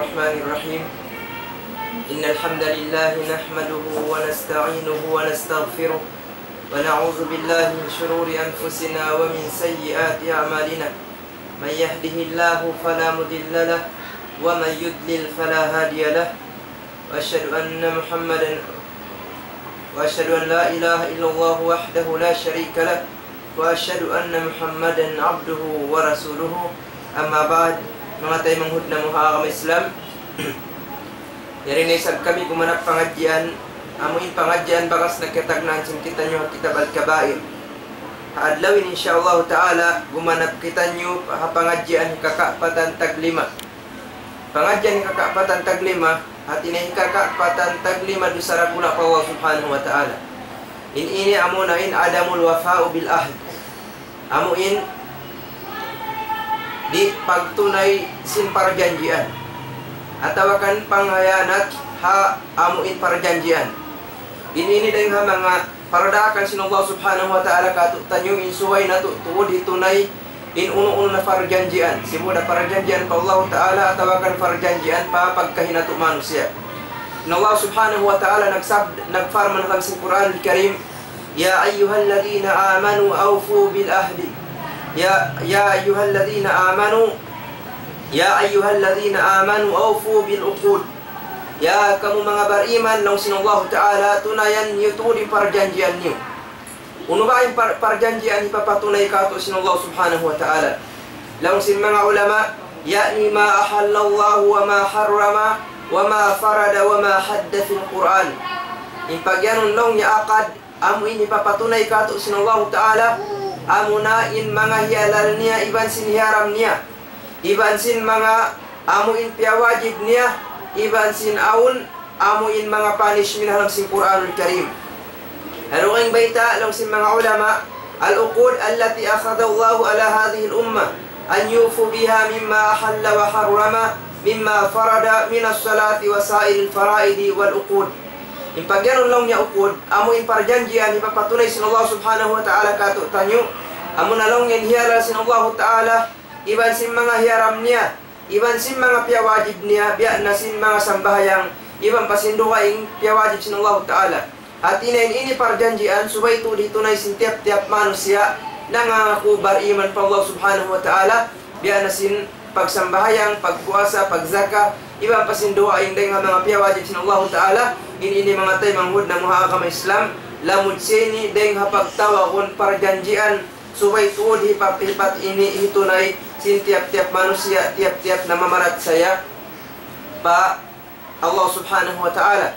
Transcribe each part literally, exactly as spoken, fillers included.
الرحمن الرحيم. إن الحمد لله نحمده ونستعينه ونستغفره، ونعوذ بالله من شرور أنفسنا ومن سيئات أعمالنا. من يهده الله فلا مضل له، ومن يضلل فلا هادي له. وأشهد أن محمدا، وأشهد أن لا إله إلا الله وحده لا شريك له، وأشهد أن محمدا عبده ورسوله. أما بعد, manga taymanghud namu' ha agama Islam, yari na isab kami gumanap pangadjian, amu in pangadjian bakas na kiyatagnaan sin kitaniyu ha Kitab Al-Kabair. Ha adlaw ini, insya Allah Ta'ala, gumanap kitaniyu ha pangadjian hikakaapatan taglima. Pangadjian hikakaapatan taglima, hati niya hikakaapatan taglima dusa dakula' pa Allah Subhanahu wa Ta'ala. In ini amuna in عدم الوفاء بالعهد. Amu in di' pagtunay sin parjanjian. Atawa kan panghiyanat ha amu in parjanjian. In ini dayn ha manga paradaakan sin Allah Subhanahu wa Ta'ala kātu'niyu in subay natu' tuud hitunay in unu-unu na parjanjian. Sibu' da parjanjian pa Allah Ta'ala atawa kan parjanjian pa pagkahi natu' manusiya'. In Allah Subhanahu wa Ta'ala nagsab-, nagparman ha lawm sin Qur'an Al-Karim, يا أيها الذين آمنوا أوفوا بالعهد. يا، يا أيها الذين آمنوا، يا أيها الذين آمنوا أوفوا بالعقود. Ya kamu manga bariman, laung sin Allahu Ta'ala, tunayan niyu tuud in parjanjian niyu. Unu ba in par-, parjanjian hipapatunay kātu' sin Allah Subhanahu wa Ta'ala? Laung sin manga ulama, يعني ما أحل الله وما حرم وما فرض وما حد في القرآن. In pagiyanun laung niya aqd, amu in hipapatunay kātu' sin Allahu Ta'ala, amuna in manga hihalal niya iban sin hiharam niya, iban sin manga amu in piyawajib niya, iban sin awn amu in manga punishment ha lawm sin Qur'anul Karim. Amu in bayta' laung sin manga ulama, العقود التي أخذ الله على هذه الأمة أن يوفوا بها مما أحل وحرم مما فرض من الصلاة وسائر الفرائض والعقود. In pagiyanun laung niya uqud, amu in parjanjian hipapatunay sin Allah Subhanahu wa Ta'ala kātu'niyu, amuna laung niya in hihalal sin Allahu Ta'ala, iban sin manga hiharam niya, iban sin manga piyawajib niya, biya' na sin manga sambahayang, iban pa sin dugaing piyawajib sin Allahu Ta'ala. Hati niya in ini parjanjian, subay tuud hitunay sin tiyap-tiyap manusiya' nangangaku bariman pa Allah Subhanahu wa Ta'ala, biya' na sin pagsambahayang, pagpuasa, pagzaka, iban pa sin dugaing dayn ha manga piyawajib sin Allahu Ta'ala. In ini manga taymanghud namu' ha agama Islam, lamud siya ini dayn ha pagtawagun parjanjian, subay tuud hipat-hipat ini hitunay sin tiyap-tiyap manusiya', tiyap-tiyap namamarachaya pa Allah Subhanahu wa Ta'ala.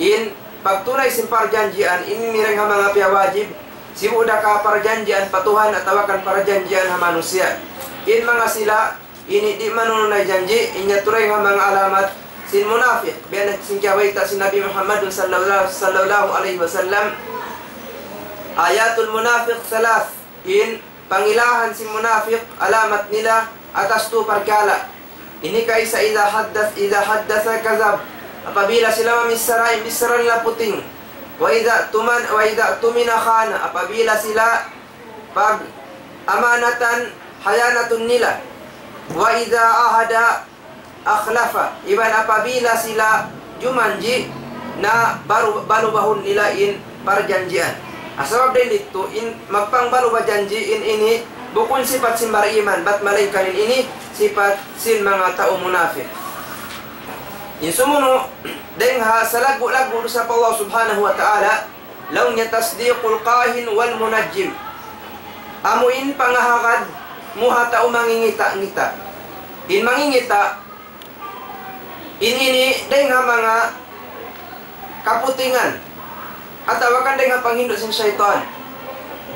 In pagtunay sin parjanjian, in ini dayn ha manga piyawajib, sibu' da ka parjanjian pa Tuhan atawa kan parjanjian ha manusiya'. In manga sila ini di' manunay janji', in yadtu dayn ha manga alamat sin munafiq. Biya' na sin kiyabayta' sin Nabi Muhammadun sallallahu, sallallahu alayhi wasallam, آيات المنافق ثلاث. In pangilahan sin munafiq, alamat nila, atas tū parkala'. Ini kaisa, إذا حدث، إذا حدث كذب. Apabila sila mamichara, in bichara nila puting. وإذا اؤتمن، وإذا اؤتمن خان. Apabila sila pag-amanatan, hiyanatun nila. وإذا عاهد أخلف. Iban apabila sila jumanji', na baru-, balubahun nila in parjanjian. Sabab dayn didtu in magpangbalubha janji' in ini bukun sipat sin bariman, bat malaingkan in ini sipat sin manga tau munafiq. In sumunu', dayn ha salaggu'-laggu' dusa pa Allah Subhanahu wa Ta'ala, laung niya تصديق الكاهن والمنجم. Amu in pangahagad mu ha tau mangingita'-ngita'. In mangingita', in ini dayn ha manga kaputingan, atawa kan dayn ha panghindu' sin saytan.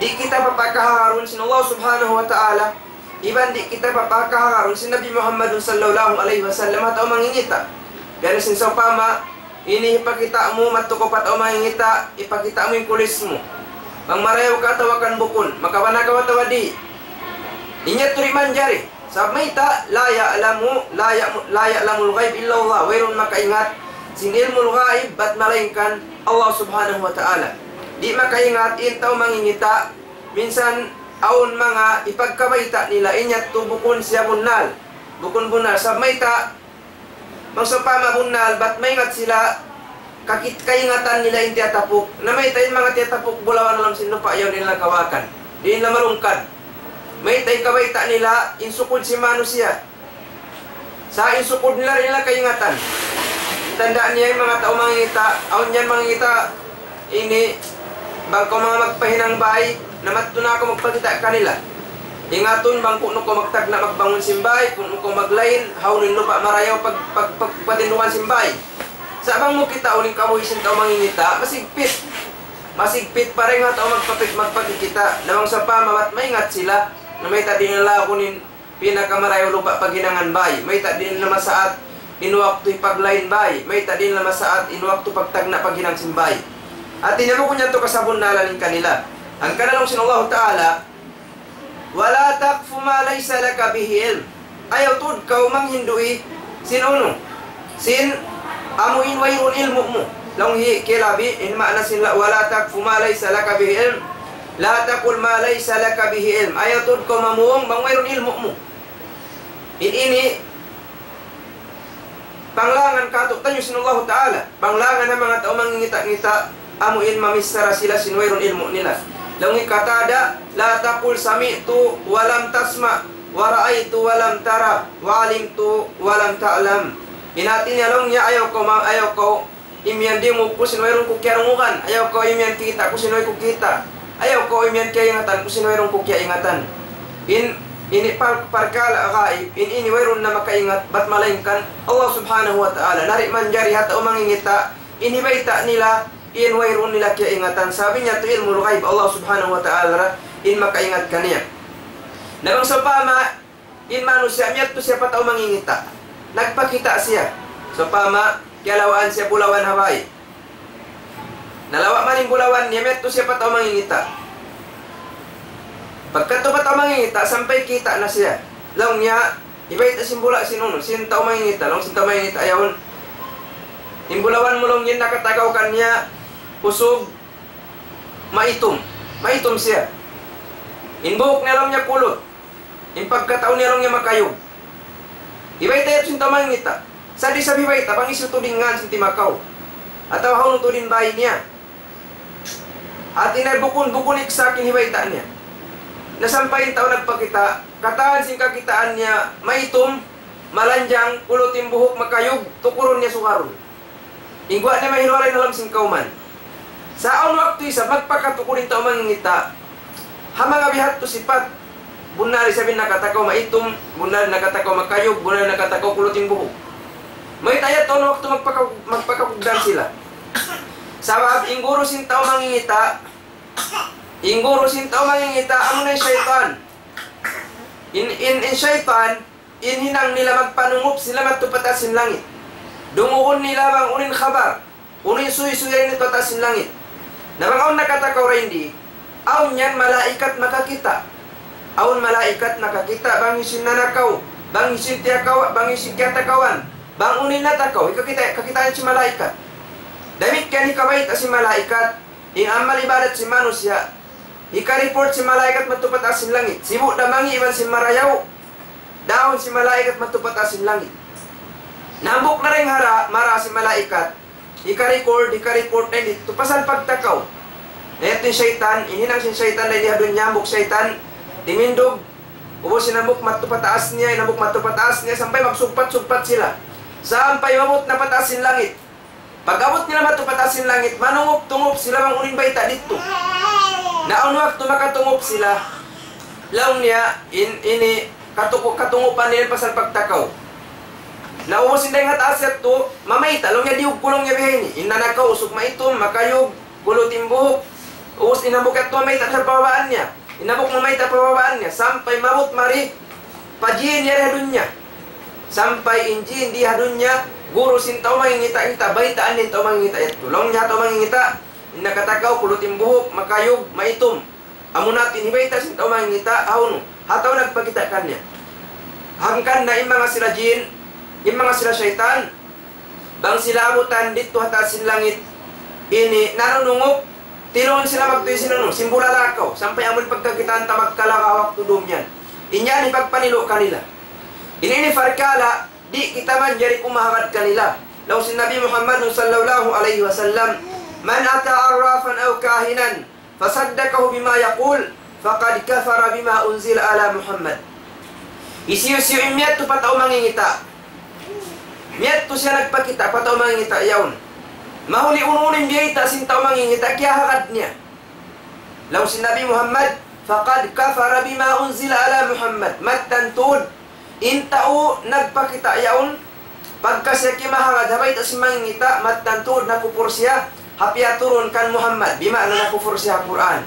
Di' kita papakahagarun sin Allah Subhanahu wa Ta'ala, iban di' kita papakahagarun sin Nabi Muhammadun sallallahu alayhi wasallam ha tau mangingita'. Biya' na sin sawpama, ini hipakita' mu, madtu kaw pa tau mangingita', hipakita' mu in kulis mu. Bang marayaw ka atawa kan bukun, makabana kaw atawa di'. In yadtu di' manjari. Sabab mayta', لا يعلم، لا يعلم، لا يعلم الغيب إلا الله. Wayruun makaingat sin ilmul ghaib bat malaingkan Allah Subhanahu wa Ta'ala. Di' makaingat in tau mangingita', minsan awn manga hipagkabayta' nila in yadtu bukun siya bunnal. Bukun bunnal. Sabab mayta', Bang sawpama bunnal, bat maingat sila, kakit-, kaingatan nila in tiyatapuk. Na mayta' in manga tiyatapuk bulawan ha lawm sin lupa' yaun, di' nila kawakan. Di' nila malungkad. Mayta' in kabayta' nila, in sukud sin manusiya'. Sa' in sukud nila, di' nila kaingatan. Tanda' niya in manga tau mangingita', awn yan mangingita', ini, bang kaw manga magpahinang bay, na madtu na aku magpakita' kanila. Ingatun bang kunu' kaw magtagna' magbangun sin bay, kunu' kaw maglain, hawnu in lupa' marayaw pag, pag, pag, pagpatindugan sin bay. Sa' bang mu kitaun in kabuhi' sin tau mangingita', masigpit. Masigpit pa dayn ha tau magpapit, magpakikita'. Na bang sawpama bat maingat sila, na mayta' di' nila lagun in pinakamarayaw lupa' paghinangan bay. Mayta' di' nila masaat in waktu hipaglain bay. Mayta' di' nila masaat in waktu pagtagna' paghinang sin bay. Hati niya bukun yan tu kasabunnalan in kanila. Hangkan laung sin Allahu Ta'ala, ولا تقف ما ليس لك به علم. Ayaw tuud kaw manghindu' sin unu, sin amu in wayruun ilmu' mu. Laung hi Kilabi, in maana sin la, ولا تقف ما ليس لك به علم. لا تقل ما ليس لك به علم. Ayaw tuud kaw mamung bang wayruun ilmu' mu. In ini, panglangan kātu'niyu sin Allahu Ta'ala. Panglangan ha manga tau mangingita'-ngita', amu in mamichara sila sin wayruun ilmu' nila. Laung hi Qatada, لا تقل سمعت ولم تسمع، ورأيت ولم تر، وعلمت ولم تعلم. In hati niya laung niya, ayaw kaw ma-, ayaw kaw imiyan diyungug ku sin wayruun ku kiyadungugan. Ayaw kaw imiyan kīta' ku sin way ku kīta'. Ayaw kaw imiyan kiyaingatan ku sin wayruun ku kiyaingatan. In, ini par-, parkala' gaib, in ini wayruun na makaingat, bat malaingkan Allah Subhanahu wa Ta'ala. Na di' manjari ha tau mangingita', in hibayta' nila, in wayruun nila kiyaingatan. Sabab in yadtu ilmul gaib, Allah Subhanahu wa Ta'ala ra in makaingat kaniya. Na bang sawpama, in manusiya' miyadtu siya pa tau mangingita'. Nagpakita' siya. Sawpama, kiyalawaan siya bulawan ha bay. Nalawa' man in bulawan niya, miyadtu siya pa tau mangingita'. Pagkadtu pa tau mangingita', sampay kita' na siya. Laung niya, hibayta' sin bula-, sin unu, sin tau mangingita', laung sin tau mangingita' yaun. In bulawan mu laung yan nakatagaw kaniya, usug, maitum. Maitum siya. In buhuk niya laung niya kulut. In pagkatau niya laung niya makayug. Hibayta' yadtu sin tau mangingita'. Sa' di' isab hibayta' bang hisiyu tuud in ngān sin timakaw. Atawa hawnu tuud in bāy niya. Hāti niya bukun, bukun exact in hibayta' niya. Na sampay in tau nagpakita', katan sin kakitaan niya, maitum, malanjang, kulut in buhuk, makayug, tukurun niya sugarun. In guwa' niya mahilu-halay ha lawm sin kawman. Sa' awn waktu isab magpakatukur in tau mangingita'. Ha manga bihādtu sipat. Bunnal isab in nakatakaw maitum, bunnal nakatakaw makayug, bunnal nakatakaw kulut in buhuk. Mayta' yadtu awn waktu magpaka-, magpakakugdan sila. Sabab in guru sin tau mangingita', in guru sin tau mangingita', amuna in saytan. In, in, in saytan, in hinang nila magpanungup sila madtu pataas sin langit. Dungugun nila bang unu in khabar, unu in suysuy dayn ha pataas sin langit. Na bang awn nakatakaw dayn di, awn yan malaikat makakita'. Awn malaikat makakita' bang hisiyu in nanakaw, bang hisiyu in tiyakaw-, bang hisiyu in kiyatakawan, bang unu in natakaw, hikakita', kakitaan sin malaikat. Damikkiyan hikabayta' sin malaikat, in amal ibadat sin manusiya', hika-report sin malaikat madtu pataas sin langit. Sibu' da mangi' iban sin marayaw, daun sin malaikat madtu pataas sin langit. Na hambuuk na dayn ha mara sin malaikat, hika-record, hika-report na ini, tu pasal pagtakaw. Na yadtu in saytan, in hinang sin saytan dayn di ha dunya, hambuuk saytan, timindug, ubus in hambuuk madtu pataas niya, in hambuuk madtu pataas niya, sampay magsugpat-sugpat sila. Sampay maabut na pataas sin langit. Pag-abut nila madtu pataas sin langit, manungup-tungup sila bang unu in bayta' didtu. Na awn waktu makatungup sila, laung niya, in, ini, katuku-, katungupan nila pasal pagtakaw. Na ubus in dayn ha taas yadtu, mamayta', laung niya, diyug ku laung niya bihaini. In nanakaw, usug maitum, makayug, kulut in buhuk. Ubus in hambuuk yadtu mamayta' pasal pababaan niya. In hambuuk mamayta' pababaan niya. Sampay maabut mari, pa jin yari ha dunya. Sampay in jin di ha dunya, guru sin tau mangingita'-ngita', baytaan niya in tau mangingita' yadtu. Laung niya ha tau mangingita', in nakatakaw, kulut in buhuk, makayug, maitum. Amuna in hibayta' sin tau mangingita', hawnu, ha tau nagpakita' kaniya. Hangkan na in manga sila jin, in manga sila saytan, bang sila abutan didtu ha taas sin langit, ini nanunungup, tilungun sila magtuy sin unu, sin bulalakaw, sampay amun pagkakitaan ta magkalaka waktu dum yan. In yan hipagpanilu' kanila. Ini, ini parkala', Di' kita manjari kumahagad kanila. Laung sin Nabi Muhammad sallallahu alayhi wasallam, من أتى عرافا أو كاهنا فصدقه بما يقول فقد كفر بما أنزل على محمد. Hisiyu-siyu in miyadtu pa tau mangingita'. Miyadtu siya nagpakita' pa tau mangingita' yaun. Mahuli unu-unu in biyayta' sin tau mangingita', kiyahagad niya. Laung sin Nabi Muhammad, فقد كفر بما أنزل على محمد. Mattan tuud, in tau nagpakita' yaun, pagka siya kimahagad ha bayta' sin mangingita', mattan tuud nakupur siya ha piyaturun kan Muhammad, bima'na nakupur siya ha Qur'an.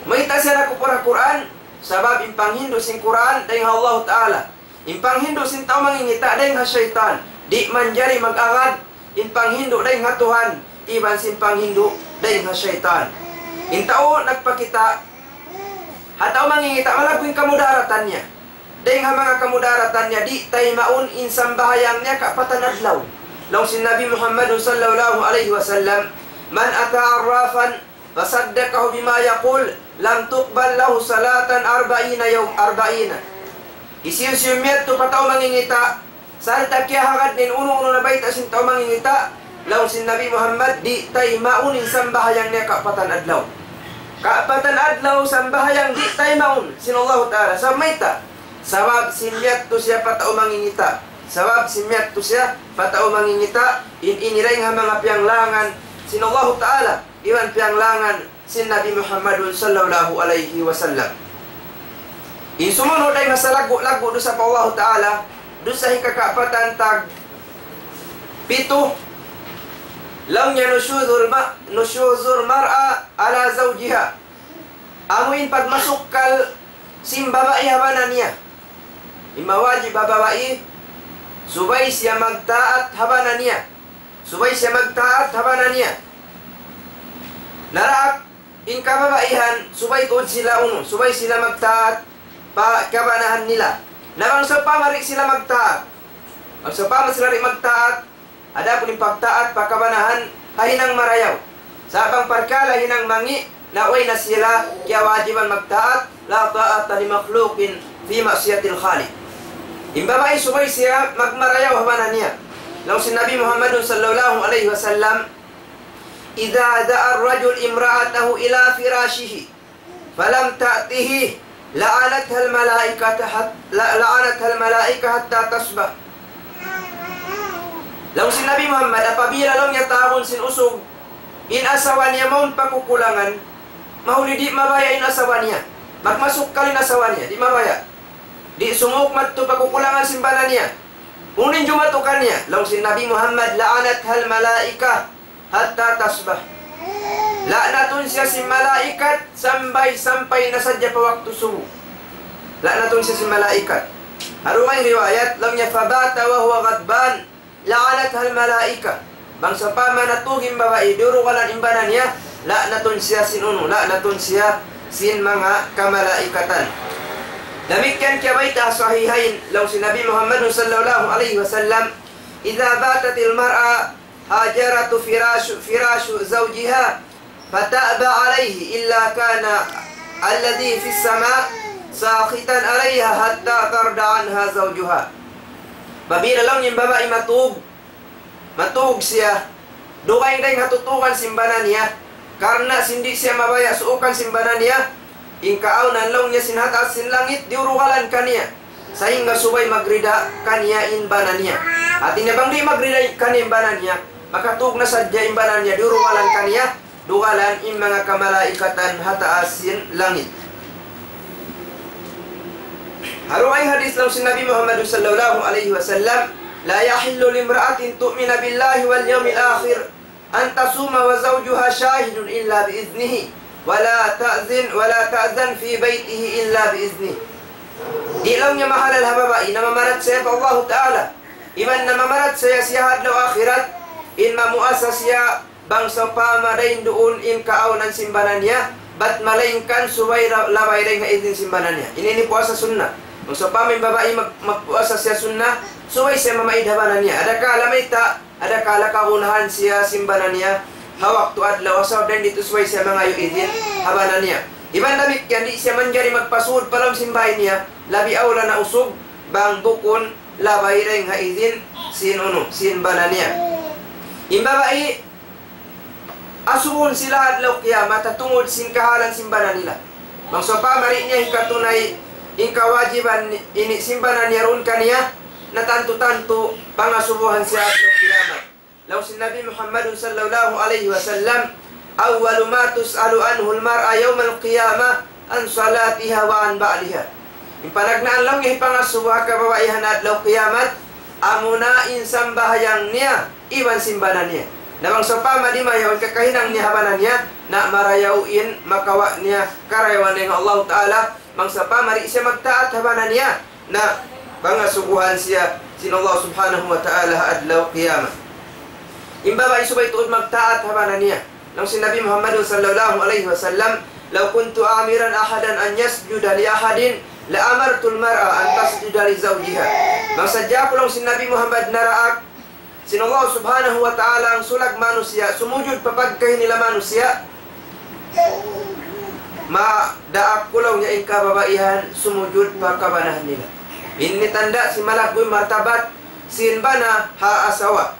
Mayta' siya nakupur ha Qur'an? Sabab in panghindu' sin Qur'an dayn ha Allah Ta'ala. In panghindu' sin tau mangingita' dayn ha saytan. Di' manjari mag-agad in panghindu' dayn ha Tuhan, iban sin panghindu' dayn ha saytan. In tau nagpakita' ha tau mangingita', malaggu' in kamudaratan niya. Dayn ha manga kamudaratan niya, di' taymaun in sambahayang niya kapatan adlaw. Laung sin Nabi Muhammad sallallahu alayhi wasallam, من أتى عرافا فصدقه بما يقول لم تقبل له صلاة أربعين يوم، أربعين. Hisiyu-siyu miyadtu pa tau mangingita', sarta' kiyahagad niya in unu-unu na bayta' sin tau mangingita', laung sin Nabi Muhammad, di' taymaun in sambahayang niya kapatan adlaw. Kapatan adlaw sambahayang di' taymaun sin Allah Ta'ala. Sabab mayta'? Sabab sin miyadtu siya pa tau mangingita'. Sabab sin miyadtu siya pa tau mangingita', in ini dayn ha manga piyanglangan sin Allah Ta'ala, iban piyanglangan sin Nabi Muhammadun sallallahu alayhi wasallam. In sumunud dayn ha salaggu'-laggu' dusa pa Allah Ta'ala, dusa hikakapatan tag pitu, laung niya نشوز الم-، نشوز المرأة على زوجها. Amu in pagmasukkal sin babai ha bana niya. In mawajib ha babai, subay siya magtaat ha bana niya. Subay siya magtaat ha bana niya. Naraak in kababaihan, subay tuud sila unu, subay sila magtaat pa kabanahan nila. Na bang sawpama di' sila magtaat, bang sawpama sila di' magtaat, adapun in pagtaat pa kabanahan ha hinang marayaw. Sa' bang parkala' hinang mangi', na way na sila kiyawajiban magtaat, لا طاعة لمخلوق في معصية الخالق. In babai subay siya magmarayaw ha bana niya. Laung sin Nabi Muhammadun sallallahu alayhi wasallam, إذا دعا الرجل امرأته إلى فراشه فلم تأته لعنتها الملائكة حت-، la-، لعنتها الملائكة حتى تصبح. Laung sin Nabi Muhammad, apabila laung niya tawagun sin usug in asawa niya mawn pa kukulangan, mahuli di' mabaya' in asawa niya. Magmasukkal in asawa niya, di' mabaya'. Di' sumuk madtu pa kukulangan sin bana niya. Unu in jumatu kaniya? Laung sin Nabi Muhammad, لعنتها الملائكة حتى تصبح. La'natun siya sin malaikat sampay, sampay na sadja pa waktu subu. La'natun siya sin malaikat. Ha dugaing riwayat, laung niya, فبات وهو غضبان لعنتها الملائكة. Bang sawpama natug in babai, diyurugalan in bana niya, la'natun siya sin unu, la'natun siya sin manga kamalaikatan. Damikkiyan kiyabayta' ha Sahihayn, laung sin Nabi Muhammad sallallahu alayhi wasallam, إذا باتت المرأة هاجرت فراش، فراش زوجها فتأبى عليه إلا كان الذي في السماء ساخطا عليها حتى ترضى عنها زوجها. Apabila laung in babai matug, matug siya, dugaing dayn ha tutugan sin bana niya, karna' sin di' siya mabaya' suukan sin bana niya, in kaawnan laung niya sin ha taas sin langit, diyurugalan kaniya. Sahingga subay magrida kaniya in bana niya. Hati niya bang di' magrida kaniya in bana niya, makatug na sadja in bana niya, diyurugalan kaniya, dugalan in manga kamalaikatan ha taas sin langit. Ha dugaing hadith laung sin Nabi Muhammad sallallahu alayhi wasallam, لا يحل لامرأة تؤمن بالله واليوم الآخر أن تصوم وزوجها شاهد إلا بإذنه ولا تأذن، ولا تأذن في بيته إلا بإذنه. Di' laung niya mahalal ha babai na mamarachaya pa Allahu Ta'ala, iban na mamarachaya siya ha adlaw akhirat, in mamuasa siya bang sawpama dayn duun in kaawnan sin bana niya, bat malaingkan subay ra-, labay dayn ha idin sin bana niya. Ini in puasa sunnat. Bang sawpama in babai mag-, magpuasa siya sunnat, subay siya mamaid ha bana niya. Adakala mayta', adakala kagunahan siya sin bana niya, ha waktu adlaw, sabab dayn ditu subay siya mangayu' idin ha bana niya. Iban damikkiyan, di' siya manjari magpasud pa lawm sin bāy niya, labi awla na usug, bang bukun Labay dayn ha izin sin unu, sin bana niya. In babai, asubuhun sila adlaw kiyamat ha tungud sin kahalan sin bana nila. Bang sawpama di' niya hikatunay in kawajiban ini sin bana niya duun kaniya, na tantu-tantu pangasubuhan siya adlaw kiyamat. Laung sin Nabi Muhammad sallallahu alayhi wasallam, أول ما تسأل عنه المرأة يوم القيامة عن صلاتها وعن بعلها. In panagnaan laung niya hipangasubu ha kababaihan adlaw kiyamat, amuna in sambahayang niya iban sin bana niya. Na bang sawpama dimayaw in kakahinang niya ha bana niya, na marayaw in makawa' niya karayawan dayn ha Allah Ta'ala, bang sawpama di' siya magtaat ha bana niya, na pangasubuhan siya sin Allah Subhanahu wa Ta'ala ha adlaw kiyamat. In babai subay tuud magtaat ha bana niya. Laung sin Nabi Muhammad sallallahu alayhi wasallam, لو كنت آمرا أحدا أن يسجد لأحد لأمرت المرأة أن تسجد لزوجها. Bang sadja aku, laung sin Nabi Muhammad, naraak sin Allah Subhanahu wa Ta'ala in sulag manusiya' sumujud pa pagkahi nila manusiya', madaak ku laung niya in kababaihan sumujud pa kabanahan nila. Ini tanda' sin malaggu' in martabat sin bana ha asawa.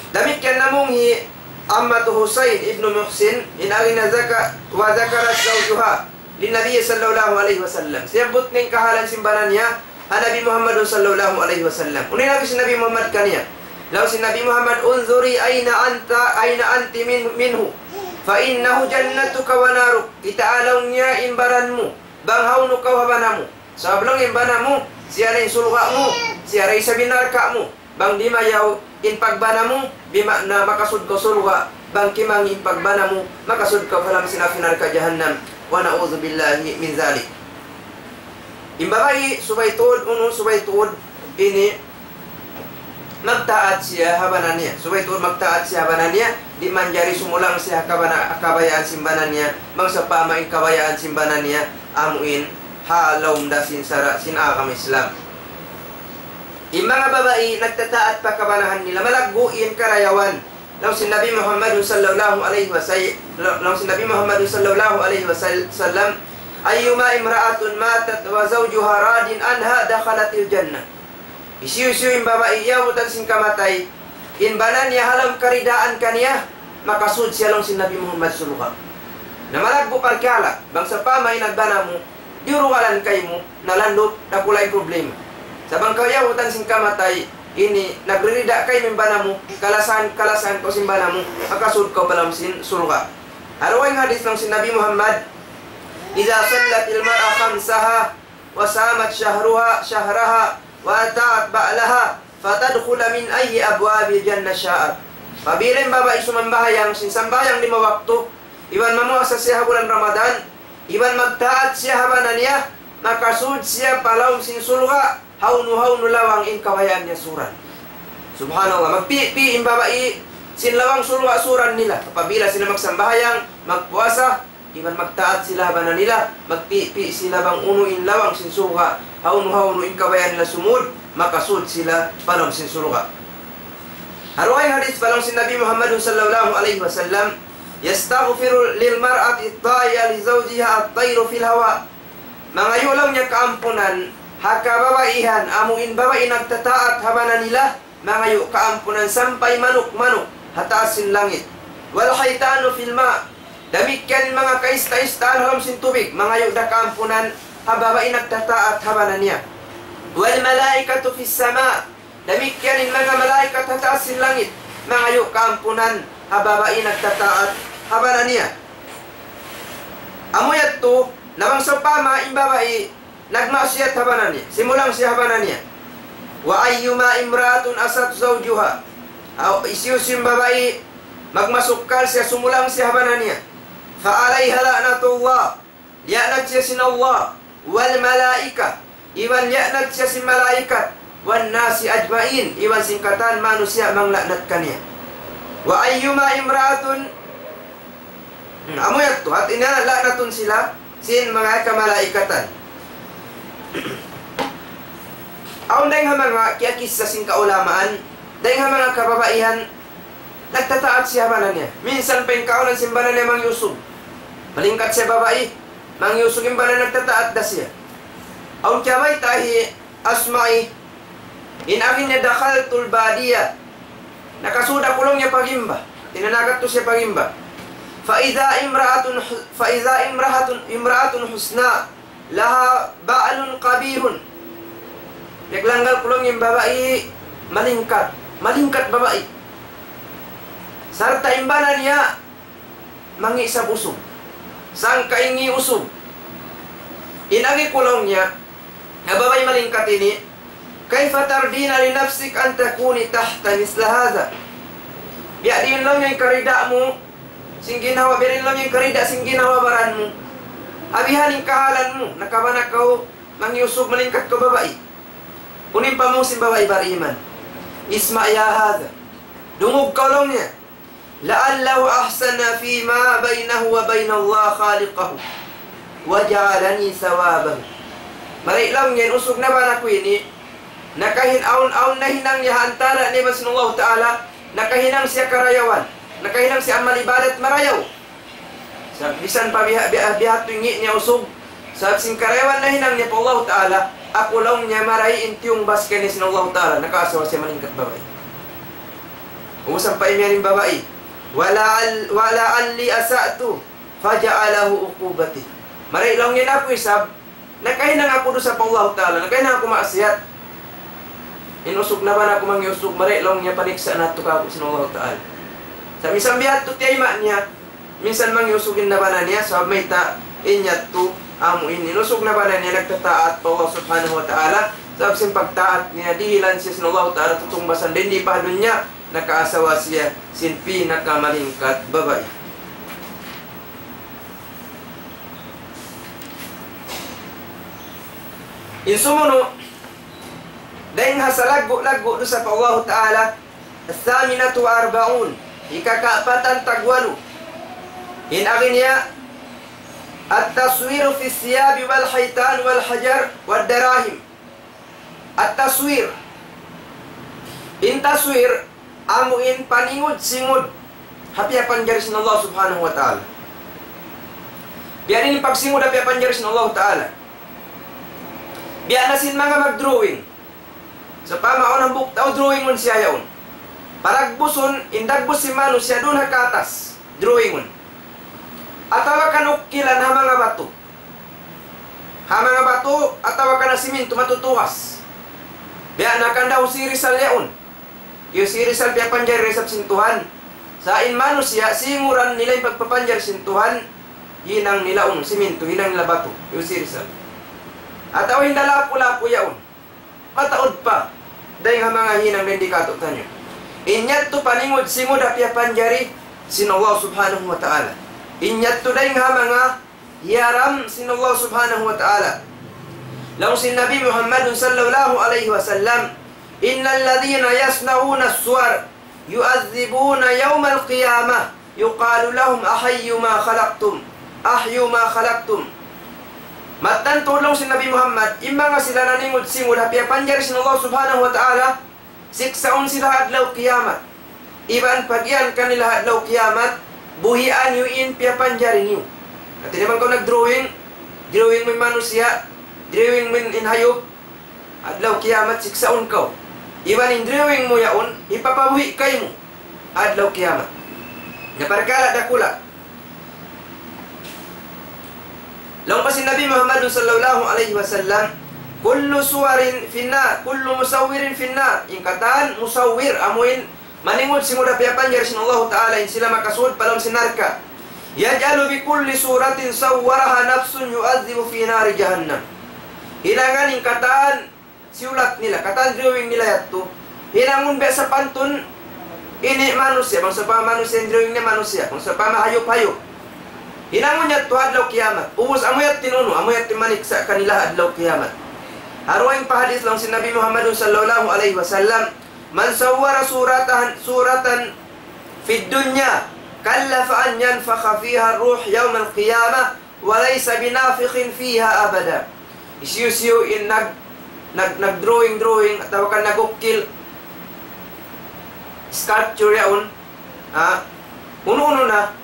Damikkiyan namung hi Ammatu Husayn ibnu Muhsin, in agi niya zaka-, وذكرت زوجها للنبي صلى الله عليه وسلم. Siyabbut niya in kahalan sin bana niya ha Nabi Muhammad sallallahu alayhi wasallam. Unu in agi sin Nabi Muhammad kaniya? Laung sin Nabi Muhammad, انظري أين أنت، أين أنت من، منه، فإنه جنتك ونارك. Kitaa laung niya in baran mu, bang hawnu kaw ha bana mu. Sabab laung in bana mu, siya na in surga' mu, siya da isab in narka' mu. Bang dimayaw in pagbana mu, bima'na makasud kaw surga', bang kimangi' in pagbana mu, makasud kaw pa lawm sin api narka' jahannam. ونعوذ بالله من ذلك. In babai, subay tuud, unu, subay tuud, ini, magtaat siya ha bana niya. Subay tuud magtaat siya ha bana niya, di' manjari sumulang siya ha kabana-, kabayaan sin bana niya, bang sawpama in kabayaan sin bana niya, amu in, ha lawm da sin sara' sin agama Islam. In manga babai nagtataat pa kabanahan nila, malaggu' in karayawan. Laung sin Nabi Muhammad sallallahu alayhi wasay-, laung sin Nabi Muhammad sallallahu alayhi wasallam, أيما امرأة ماتت وزوجها راض عنها دخلت الجنة. Hisiyu-siyu in babai iyabutan sin kamatay, in bana niya ha lawm karidaan kaniya, makasud siya laung sin Nabi Muhammad surga'. Na malaggu' parkala', bang sawpama in bana mu, diyurugalan kaymu, na landu', dakula' in problema. Sa' bang kaw iyabutan sin kamatay, ini, nagririda kaymu in bana mu, kalasahan, kalasahan kaw sin bana mu, makasud kaw pa lawm sin surga'. Ha dugaing hadith laung sin Nabi Muhammad, إذا صلت المرأة خمسها وصامت شهرها، شهرها، وأطاعت بعلها، فتدخل من أي أبواب الجنة شاءت. Apabila in babai sumambahayang, sin sambahayang lima waktu, iban mamuasa siya ha bulan Ramadan, iban magtaat siya ha bana niya, makasud siya pa lawm sin surga', hawnu-hawnu lawang in kabayaan niya suran. Subhanallah, magpi'-pi' in babai sin lawang surga' suran nila. Apabila sila magsambahayang, magpuasa, iban magtaat sila ha bana nila, magpi'-pi' sila bang unu in lawang sin surga', hawnu-hawnu in kabayaan nila sumud, makasud sila pa lawm sin surga'. Ha dugaing hadith pa laung sin Nabi Muhammad sallallahu alayhi wasallam, يستغفر للمرأة الطائعة لزوجها الطير في الهواء. Mangayu' laung niya kaampunan ha kababaihan, amu in babai nagtataat ha bana nila, mangayu' kaampunan sampay manuk-manuk ha taas sin langit. والحيتان في الماء. Damikkiyan in manga kaista-istaan ha lawm sin tubig, mangayu' da kaampunan ha babai nagtataat ha bana niya. والملائكة في السماء. Damikkiyan in manga malaikat ha taas sin langit, mangayu' kaampunan ha babai nagtataat ha bana niya. Amu yadtu, na bang sawpama in babai nagmaksiyat ha bana niya, simulang siya ha bana niya. وأيما امرأة عصت زوجها. Aw, hisiyu-siyu in babai magmasukkal siya, sumulang siya ha bana niya, فعليها لعنة الله. Liyaanat siya sin Allah, والملائكة, iban liyaanat siya sin malaikat, والناس أجمعين, iban sin katan manusiya' mangla'nat kaniya. وأيما امرأة, hmm, amu yadtu, hati niya la'natun sila sin manga kamalaikatan. Awn dayng ha manga kiyakissa sin kaulamaan, dayng ha manga kababaihan, nagtataat siya ha bana niya. Minsan pa in kaunan sin bana niya mangyusug. Malingkat siya babai, mangyusug in bana, nagtataat da siya. Awn kiyabayta' hi أصمعي, in agi niya دخلت البادية. Nakasud aku laung niya pa gimba. Tinanagat tu siya pa gimba. فإذا امرأة ح-، فإذا امرأة، امرأة حسناء لها بأل قبيح. Naglanggal ku laung niya in babai malingkat. Malingkat babai. Sarta' in bana niya mangi' isab usug. Sangka' in ngi' usug. In agi ku laung niya, na babai malingkat ini, كيف ترضين لنفسك أن تكوني تحت مثل هذا؟ Biya' diin laung niya in karida' mu sin ginhawa, biya' diin laung niya in karida' sin ginhawa-baran mu. Abihan in kahalan mu, nakabana kaw mangi' usug, malingkat kaw babai. Unu in pamung sin babai bariman? اسمع يا هذا. Dungug kaw laung niya. لعله أحسن فيما بينه وبين الله خالقه وجعلني ثوابه. Mari laung niya in usug na bana ku ini, nakahin-, awn, awn nahinang niya ha antara' niya iban sin Allahu Ta'ala, nakahinang siya karayawan, nakahinang siya amal ibadat marayaw. Sa' misan pa biha-, biha-, biha' tu in ngi' niya usug, sabab sin karayawan nahinang niya pa Allahu Ta'ala, aku laung niya marayaw in tiyungbas kaniya sin Allahu Ta'ala, nakaasawa siya malingkat babai. Ubus sampay miyan in babai. ولعل-، ولعلي أسأت فجعله عقوبتي. Mari laung niya in aku isab, nakahinang aku dusa pa Allahu Ta'ala, nakahinang aku maksiyat. In usug na bana ku mangi' usug, mari laung niya paniksa' na tu kaku' sin Allahu Ta'ala. Sa' misan biya' tu tiyayma' niya, minsan mangi' usug in na bana niya, sabab mayta', in yadtu, amu in, in usug na bana niya nagtataat pa Allah Subhanahu wa Ta'ala, sabab sin pagtaat niya, dihilan siya sin Allahu Ta'ala, tutungbasan dayn di pa ha dunya, nakaasawa siya sin pinakamalingkat babai. In sumunu', dayn ha salaggu'-laggu' dusa pa Allahu Ta'ala, الثامنة والأربعون, hikakaapatan tagwalu. In agi niya, التصوير في الثياب والحيطان والحجر والدراهم. التصوير. In taswir, amu in paningud-singud ha piyapanjari sin Allah Subhanahu wa Ta'ala. Biya' diin in pagsingud ha piyapanjari sin Allah Ta'ala? Biya' na sin manga mag-drawing. Sawpama awn hambuuk tau, drawingun siya yaun. Paragbusun, in dagbus sin manusiya' duun ha katas, drawingun. Atawa kan ukkilan ha manga batu. Ha manga batu atawa kan ha simintu matutugas. Biya' na kan daw hi Rizal yaun. Hi Rizal piyapanjari da isab sin Tuhan. Sa' in manusiya', singuran nila in pagpapanjari sin Tuhan, hinang nila unu, simintu, hinang nila batu, hi Rizal. Atawa in da lapu-lapu yaun. Mataud pa dayn ha manga hinang dayn di kātu'niyu. In yadtu paningud-singud ha piyapanjari sin Allah Subhanahu wa Ta'ala. In yadtu dayn ha manga hiyaram sin Allah Subhanahu wa Ta'ala. Laung sin Nabi Muhammad sallallahu alayhi wasallam, إن الذين يصنعون الصور يعذبون يوم القيامة يقال لهم أحيوا ما خلقتم، أحيوا ما خلقتم. Mattan tuud laung sin Nabi Muhammad, in manga sila naningud-singud ha piyapanjari sin Allah Subhanahu wa Ta'ala, siksaun sila ha adlaw kiyamat. Iban pag-iyan kanila ha adlaw kiyamat, buhian niyu in piyapanjari niyu. Hati niya bang kaw nag-drawing, drawing mu in manusiya', drawing mu in hayup, adlaw kiyamat siksaun kaw. Iban in drawing mu yaun, hipapabuhi' kaymu adlaw kiyamat. Na parkala' dakula'. Laung pa sin Nabi Muhammad sallallahu alayhi wasallam, كل صور في النار، كل مصور في النار. In katan musawwir, amuin maningud-singud ha piyapanjari sin Allahu Ta'ala, in sila makasud pa lawm sin narka'. يجعل بكل صورة صورها نفس يعذب في نار جهنم. Hinangan in katan siyulat nila, katan drawing nila yadtu. Hinangun biya' sapantun ini manusiya', bang sawpama manusiya' in drawing niya manusiya', bang sawpama hayup-hayup. Hinangun yadtu adlaw kiyamat. Ubus amu yadtu in unu, amu yadtu in maniksa' kanila adlaw kiyamat. Ha dugaing pa hadith laung sin Nabi Muhammad sallallahu alayhi wasallam, من صور صورة، صورة في الدنيا كلف أن ينفخ فيها الروح يوم القيامة وليس بنافخ فيها أبدا. Hisiyu-siyu in nag-, nag-, nag-drawing-drawing atawa kan nag-ukkil, sculpture yaun, ha? Unu-unu na,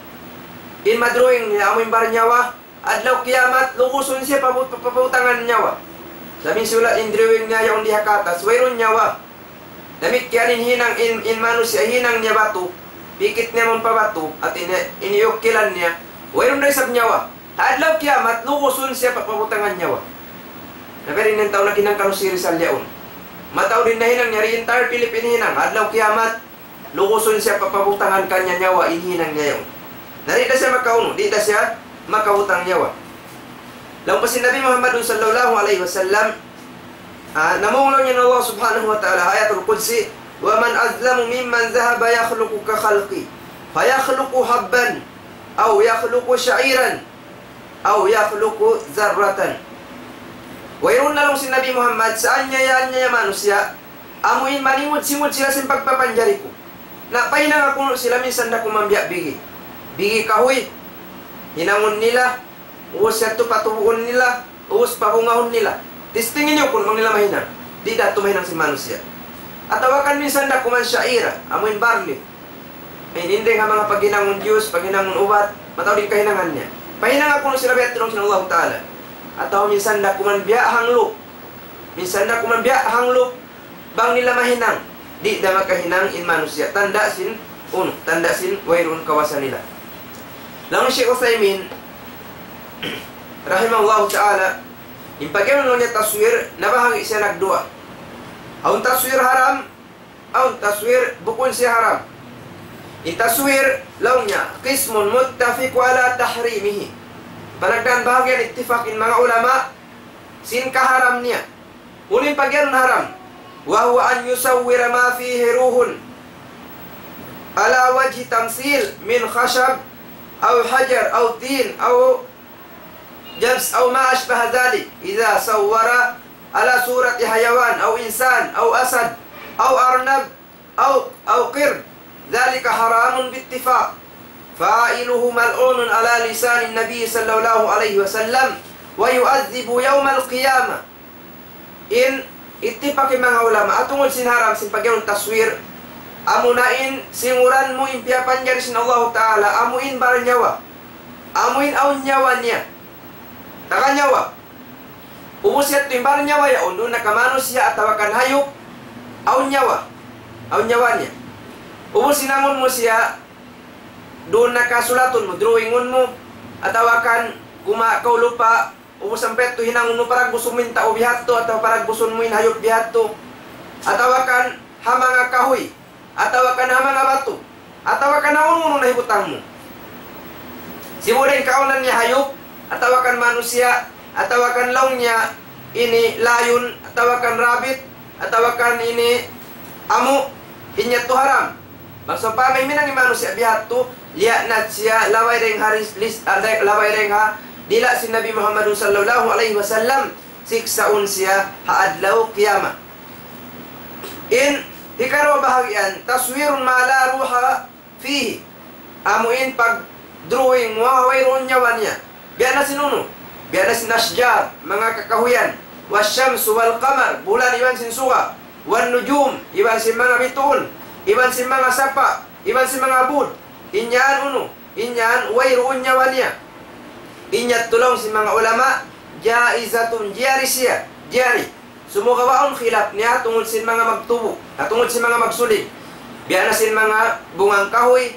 in ma-drawing niya amu in bar nyawa, adlaw kiyamat, lugusun siya pabu-, pa-, pabutangan nyawa. Labi siyulat in drawing niya yaun di ha katas, wayruun nyawa. Damikkiyan in hinang in, in manusiya' hinang niya batu, pikit niya mawn pa batu, at in, in iyukilan niya, wayruun da isab nyawa. Ha adlaw kiyamat, lugusun siya pa pabutangan nyawa. Na biya' diin in tau naghinang kanu si Rizal yaun. Mataud in nahinang niya, di' entire Philippine hinang. Ha adlaw kiyamat, lugusun siya pa pabutangan kaniya nyawa in hinang niya yaun. Na di' da siya makaunu, di' da siya makabutang nyawa. Laung pa sin Nabi Muhammad sallallahu alayhi wasallam, ah, namung laung niya Allah subhanahu wa ta'ala, ayatul qudsi, ومن أظلم ممن ذهب يخلق كخلقي فيخلق حبا أو يخلق شعيرا أو يخلق ذرة. Wayruun na laung sin Nabi Muhammad, sa anyaya-anyaya manusiya', amu in maningud-singud sila sin pagpapanjari ku. Na pahinang aku kunu' sila minsan da kuman biya' bigi. Bigi kahuy, hinangun nila, ubus yadtu patubuun nila, ubus pabungahun nila. Testingi niyu kunu' bang nila mahinang. Di' da tuud mahinang sin manusiya'. Atawa kan minsan da kuman sha'ira, amu in barley. In, in dayn ha manga paghinangun juice, paghinangun ubat, mataud in kahinangan niya. Pahinang aku kunu' sila biya' ha tulung sin Allah Ta'ala. Atawa minsan da kuman biya' hanglup. Minsan da kuman biya' hanglup, bang nila mahinang. Di' da makahinang in manusiya'. Tanda' sin, unu, tanda' sin wayruun kawasa nila. Laung Shaykh Uthaymin, rahimahullahu ta'ala, in pag'iyanun niya taswir, nabahagi' siya nagduwa. Awn taswir haram, awn taswir bukun siya haram. In taswir, laung niya, قسم متفق على تحريمه. Panagdahan bahagian ittifaq in manga ulama, sin kaharam niya. Unu in pag'iyanun haram? وهو أن يصور ما فيه روح على وجه تمثيل من خشب أو حجر أو طين أو جبس أو ما أشبه ذلك، إذا صور على صورة حيوان أو إنسان أو أسد أو أرنب أو، أو قرد، ذلك حرام باتفاق، فاعله ملعون على لسان النبي صلى الله عليه وسلم ويعذب يوم القيامة. In ittifaq in manga ulama, ha tungud sin haram sin pag'iyanun taswir, amuna in singuran mu in piyapanjari sin Allahu Ta'ala, amu in bar nyawa, amu in awn nyawa niya. Taga nyawa. Ubus yadtu in bar nyawa yaun, duun na ka manusiya' atawa kan hayup, awn nyawa. Awn nyawa niya. Ubus hinangun mu siya, duun na ka sulatun mu, drawingun mu, atawa kan kumawa' kaw lupa', ubus ampa yadtu hinangun mu paragbusun mu in tau bihadtu, atawa paragbusun mu in hayup bihadtu, atawa kan ha manga kahuy, atawa kan ha manga batu, atawa kan ha unu-unu na hibutang mu. Sibu' da in kaawnan niya hayup, atawa kan manusiya', atawa kan laung niya ini lion, atawa kan rabbit, atawa kan ini amu', in yadtu haram. Bang sawpama himinang in manusiya' bihadtu, liyaanat siya, laway dayn ha lis-, lis-, ah, laway dayn ha dila' sin Nabi Muhammadun sallallahu alayhi wasallam, siksaun siya ha adlaw kiyamat. In hikaruwa bahagian, تصوير ما لا روح فيه. Amu in pag-drawing mu ha wayruun nyawa niya. Biya' na sin unu? Biya' na sin ashjar, manga kakahuyan. والشمس والقمر, bulan iban sin suga. والنجوم, iban sin manga bituun. Iban sin manga sapa', iban sin manga bud. In yan unu? In yan wayruun nyawa niya. In yadtu laung sin manga ulama, جائزة, jari siya, jari. Sumagawa' awn khilaf niya ha tungud sin manga magtubu', ha tungud sin manga magsulig. Biya' na sin manga bungang kahuy,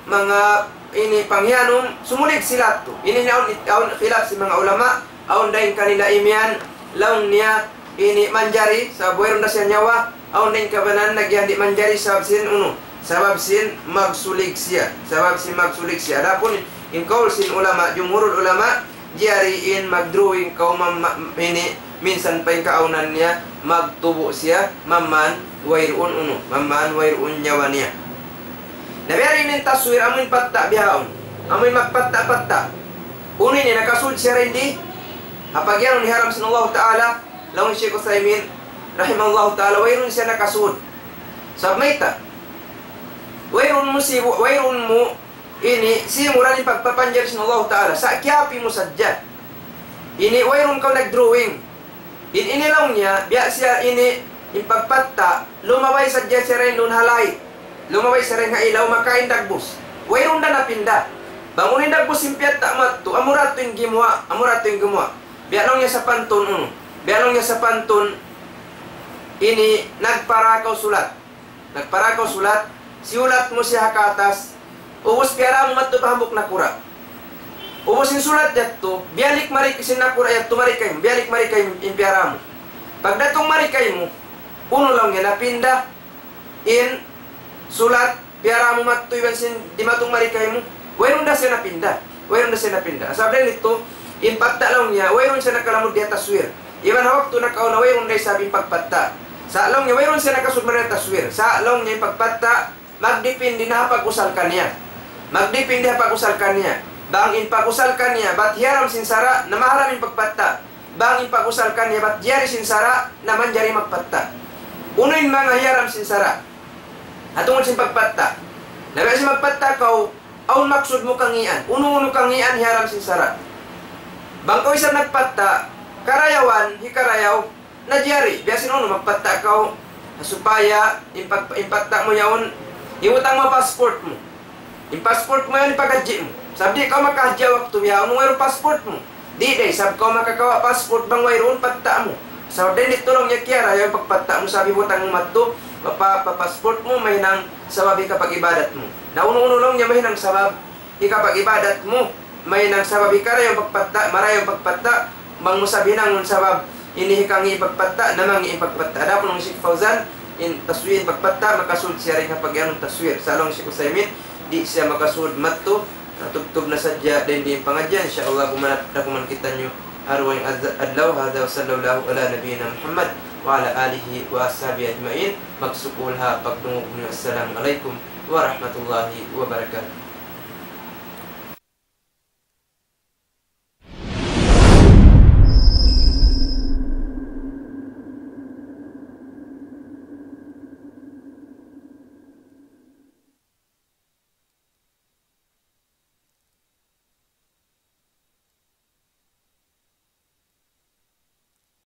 manga ini panghiyanum, sumulig sila yadtu. Ini na awn, awn khilaf sin manga ulama, awn dayn kanila imiyan, laung niya ini manjari, sabab wayruun da siya nyawa, awn dayn kabanan lagi' di' manjari sabab sin unu, sabab sin magsulig siya, sabab sin magsulig siya. Adapun in kaul sin ulama, jumhurul ulama, jari in mag-drawing kaw mam-, ma-, ini, minsan pa in kaawnan niya, magtubu' siya, mamman wayruun unu, mamman wayruun nyawa niya. Na biya' diin in taswir, amu in patta' bihaun, amu in magpatta'-patta'. Unu ini, nakasud siya dayn di ha pag'iyanun hiharam sin Allah Ta'ala, laung Shaykh Uthaymin, rahimahullahu ta'ala, wayruun siya nakasud. Sabab mayta'? Wayruun mu sibu', wayruun mu ini, simuran in pagpapanjari sin Allah Ta'ala. Sa' kiyapi mu sadja. Ini, wayruun kaw nag-drawing. In, ini laung niya, biya' siya ini, in pagpatta', lumabay sadja siya dayn duun ha light. Lumabay siya dayn ha ilaw, makain dagbus. Wayruun da napinda. Bang unu in dagbus in piyatta' mu yadtu, amura yadtu in gimuwa', amura yadtu in gimuwa'. Biya' laung niya sapantun, unu. Biya' laung niya sapantun ini nagpara kaw sulat. Nagpara kaw sulat, siyulat mu siya ha katas, ubus piyara mu madtu pa hambuuk nakura'. Ubus in sulat yadtu, biyalik mari sin nakura' yadtu mari kaymu, biyalik mari kaymu in piyara mu. Pagdatung mari kaymu, unu laung niya napinda in sulat piyara mu madtu iban sin dimatung mari kaymu, wayruun da siya napinda. Wayruun da siya napinda. Sabab dayn ditu, in patta' laung niya, wayruun siya nakalamud di ha taswir. Iban ha waktu nakauna, wayruun da isab in pagpatta'. Sa' laung niya, wayruun siya nakasud mari ha taswir. Sa' laung niya in pagpatta', magdipindi na ha pag-usal kaniya. Magdipindi ha pag-usal kaniya. Bang in pag-usal kaniya, bat hiyaram sin sara', na maharam in pagpatta'. Bang in pag-usal kaniya bat jari sin sara', na manjari magpatta'. Unu in manga hiyaram sin sara'? Ha tungud sin pagpatta'. Na biya' sin magpatta' kaw, awn maksud mu kangīan. Unu-unu kangīan hiyaram sin sara'. Bang kaw isab nagpatta', karayawan, hikarayaw, na jari. Biya' sin unu magpatta' kaw, supaya in pag-, in patta' mu yaun, hibutang mu passport mu. In passport mu yan, in paghajji mu. Sabab di' kaw makahajji ha waktu bihaun bang wayruun passport mu. Di' da isab kaw makakawa' passport bang wayruun patta' mu. Sabab dayn ditu laung niya kiyarayaw in pagpatta' mu, sabab hibutang mu madtu pa, pa, pa passport mu, mahinang sabab hikapag-ibadat mu. Na unu-unu laung niya mahinang sabab hikapag-ibadat mu, mahinang sabab hikarayaw in pagpatta', marayaw in pagpatta', bang mu isab hinangun sabab ini hikangī' pagpatta', na mangī' in pagpatta'. Adapun laung Sheikh Fawzan, in taswir pagpatta', makasud siya dayn ha pag-iyanun taswir. Sa' laung Sheikh Uthaymin, di' siya makasud madtu, tubtub na sadja dayn di in pangadji'. Insya Allah, bumanat da kuman kitaniyu ha dugaing adlaw. هذا وصلى الله على نبينا محمد وعلى آله وأصحابه أجمعين. Magsukul ha pagdungug niyu. السلام عليكم ورحمة الله وبركاته.